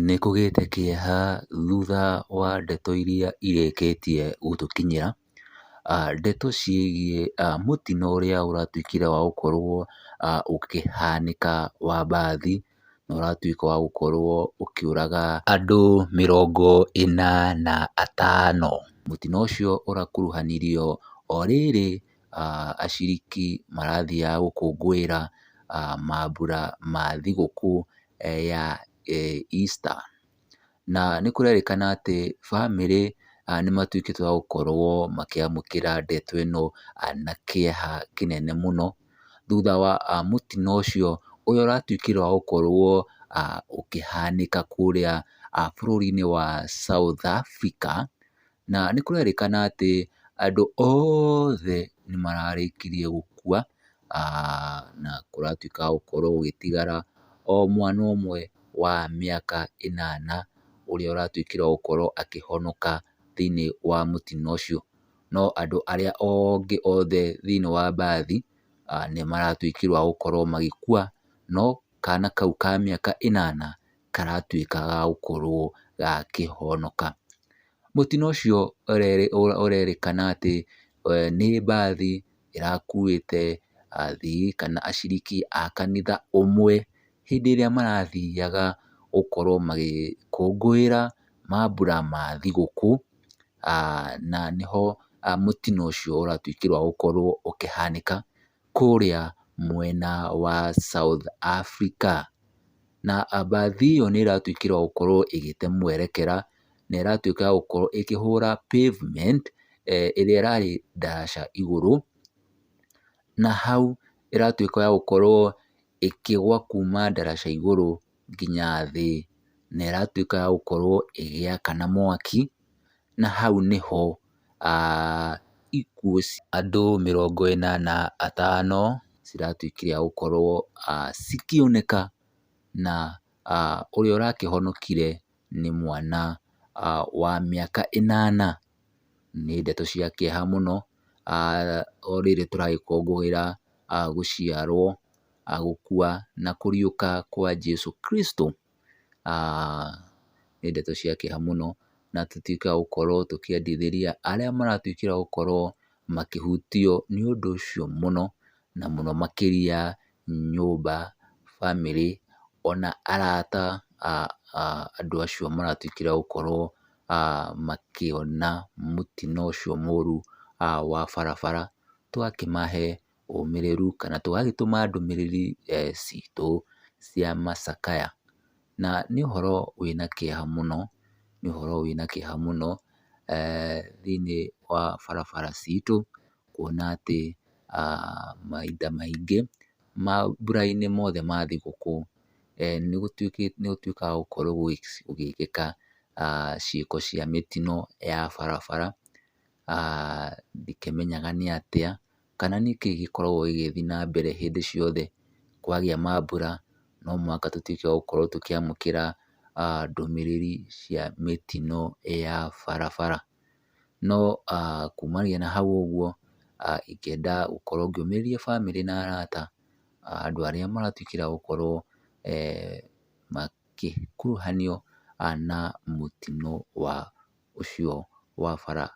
Nĩ kũgĩte kĩeha thutha wa ndeto iria irĩkĩtie gũtũkinyĩra, ndeto ciĩgiĩ mũtino ũrĩa ũratuĩkire wa gũkorwo ũkĩhanĩka wa mbathi, na ũratuĩka wa gũkorwo ũkĩũraga andũ 45. Mũtino ũcio ũrakuruhanirio o rĩrĩ aciriki marathiaga gũkũngũĩra mambura ma thigũkũ ya Easter. Na nĩ kũrerĩkana atĩ bamĩrĩ nĩ matuĩkĩte a gũkorwo makĩamũkĩra ndeto ĩno na kĩeha kĩnene mũno, thutha wa mũtino ũcio ũrĩa ũratuĩkire wa gũkorwo ũkĩhanĩka kũrĩa bũrũri-inĩ wa South Africa. Na nĩ kũrerĩkana atĩ andũ othe nĩ mararĩkirie gũkua, na kũratuĩka gũkorwo gũgĩtigara o mwana ũmwe wa mĩaka 8 ũrĩa ũratuĩkire wa gũkorwo akĩhonoka thĩiniĩ wa mũtino ũcio. No andũ arĩa angĩ othe thĩiniĩ wa mbathi nĩ maratuĩkire a gũkorwo magĩkua, no kana kau ka mĩaka 8 karatuĩka ga gũkorwo gakĩhonoka. Mũtino ũcio ũrerĩkana atĩ nĩ mbathi ĩrakuĩte athii kana aciriki a kanitha ũmwe hĩndĩ ĩrĩa marathiaga gũkorwo magĩkũngũĩra mambura ma thigũkũ, na nĩho mũtino ũcio ũratuĩkire wa gũkorwo ũkĩhanĩka kũrĩa mwena wa South Africa. Na mbathi ĩyo nĩ ĩratuĩkire ya gũkorwo ĩgĩte mwerekera, na ĩratuĩka ya gũkorwo ĩkĩhũra pavement ĩrĩa ĩrarĩ ndaraca igũrũ, na hau ĩratuĩka ya gũkorwo ĩkĩgwa kuma ndaraca igũrũ nginya thĩ, na ĩratuĩka ya gũkorwo ĩgĩakana mwaki, na hau nĩho ikuũ cia andũ 45 ciratuĩkire a gũkorwo cikĩoneka, na ũrĩa ũrakĩhonokire nĩ mwana wa mĩaka 8. Nĩ ndeto cia kĩeha mũno, o rĩrĩ tũragĩkũngũĩra gũciarwo, gũkua na kũriũka kwa Jesũ Kristo. Nĩ ndeto cia kĩeha mũno na tũtuĩke a gũkorwo tũkĩendithĩria arĩa maratuĩkire a gũkorwo makĩhutio nĩ ũndũ ũcio mũno, na mũno makĩria nyũmba, bamĩrĩ, ona arata a andũ acio maratuĩkire a gũkorwo makĩona mũtino ũcio mũru wa barabara, tũgakĩmahe ũmĩrĩru kana tũgagĩtũma ndũmĩrĩri citũ cia macakaya. Na nĩ ũhoro wĩna kĩeha mũno, nĩ ũhoro wĩna kĩeha mũno thĩiniĩ wa barabara citũ, kuona atĩ mahinda maingĩ mambura-inĩ mothe ma thigũkũ, nĩ gũtuĩkaga gũkorwo gũgĩkĩka ciĩko cia mĩtino ya barabara, ndikĩmenyaga nĩ atĩa, kana nĩkĩ gĩkoragwo gĩgĩthiĩ na mbere hĩndĩ ciothe kwagĩa mambura, no mũhaka tũtuĩke a gũkorwo tũkĩamũkĩra ndũmĩrĩri cia mĩtino ya barabara. No kumania na hau ũguo, ingĩenda gũkorwo ngĩũmĩrĩria bamĩrĩ na arata, andũ arĩa maratuĩkire a gũkorwo makĩkuruhanio na mũtino wa ũcio wa bara.